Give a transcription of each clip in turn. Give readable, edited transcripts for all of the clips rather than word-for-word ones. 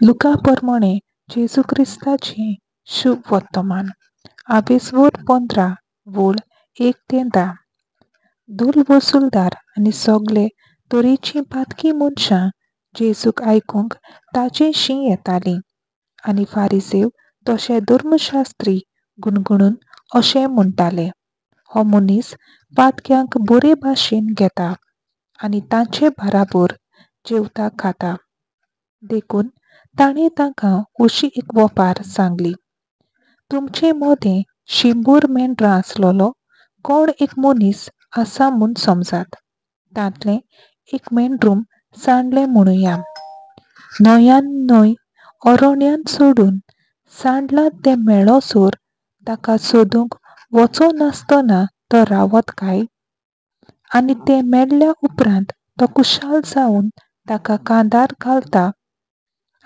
लुका प्रमाणे जेजू क्रिस्ताचें शुभ वर्तमान. आवेस्वोर 15 वोळ 1 ते 10. धूल वसुलदार आनी सगळे तरेचीं पातकी मनशां जेजूक आयकूंक ताचेशी येतालीं आनी फारिसेव तशे धर्मशास्त्री गुणगुणून अशें म्हणटाले, हो मनीस पातक्यांक बरे भाशेन घेता आनी तांचे बराबर जेवता खाता. देखून ताणें तांकां अशी एक वोपार सांगली, तुमचे मदें 100 मेंढरां आसलेलो कोण एक मनीस आसा म्हूण समजात. तांतलें एक मेंढरूम सांडलें म्हणुया. न्हंयान न्हंय अरण्यांत सोडून सांडलां तें मेळोसर ताका सोदूंक वचनासतना तो रावत काय? आनी तें मेळ्ळ्या उपरांत तो खुशाल जावन ताका कांदार घालता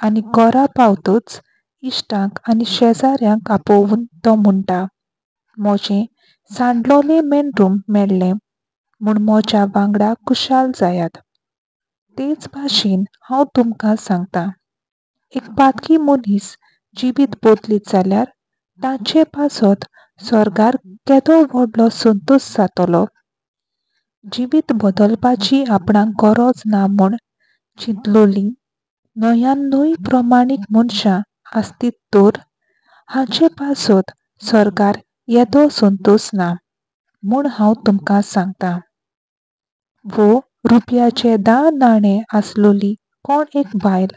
आनी घरा पावतच इश्टांक आनी शेजाऱ्यांक आपोवन तो म्हणटा, म्हजें सांडलोलें मेंढरूम मेळ्ळें म्हूण म्हज्या वांगडा खुशाल जायात. तेच भाशेन हांव तुमकां सांगता, एक पातकी मनीस जिवीत बदलीत जाल्यार ताचे पासत स्वर्गार केदो व्हडलो संतोश जातलो. जिवीत बदलपाची आपणाक गरज ना म्हूण चिंतलोली 99 प्रमाणीक मनशां आसतीत तर हाचे पासत स्वर्गार येदो संतोश ना म्हूण हांव तुमकां सांगता. वो रुपयाचे 10 नाणे आसलोली कोण एक बायल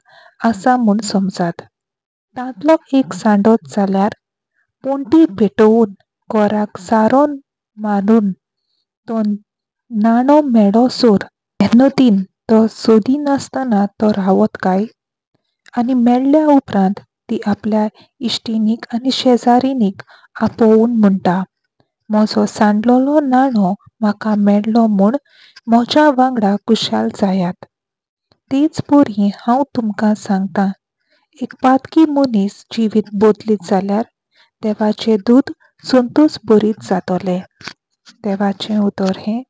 आसा म्हूण समजात. तांतलो एक सांडत जाल्यार पणटी पेटोवन घराक सारो मारून तो नाणो मेळोसर मेहनतीन तो सोदिनासतना तो रावत काय? आनी मेळ्ळ्या उपरांत ती आपल्या इश्टिणीक आनी शेजारिणीक आपोवन म्हणटा, म्हजो सांडलेलो नाणो म्हाका मेळ्ळो म्हूण म्हज्या वांगडा खुशाल जायात. तेच परी हांव तुमकां सांगता, एक पातकी मनीस जिवीत बदलीत जाल्यार देवाचें दूद संतोश बरीत जातले. देवाचें उतर हें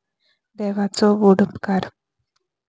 देवाचो व्हड उपकार.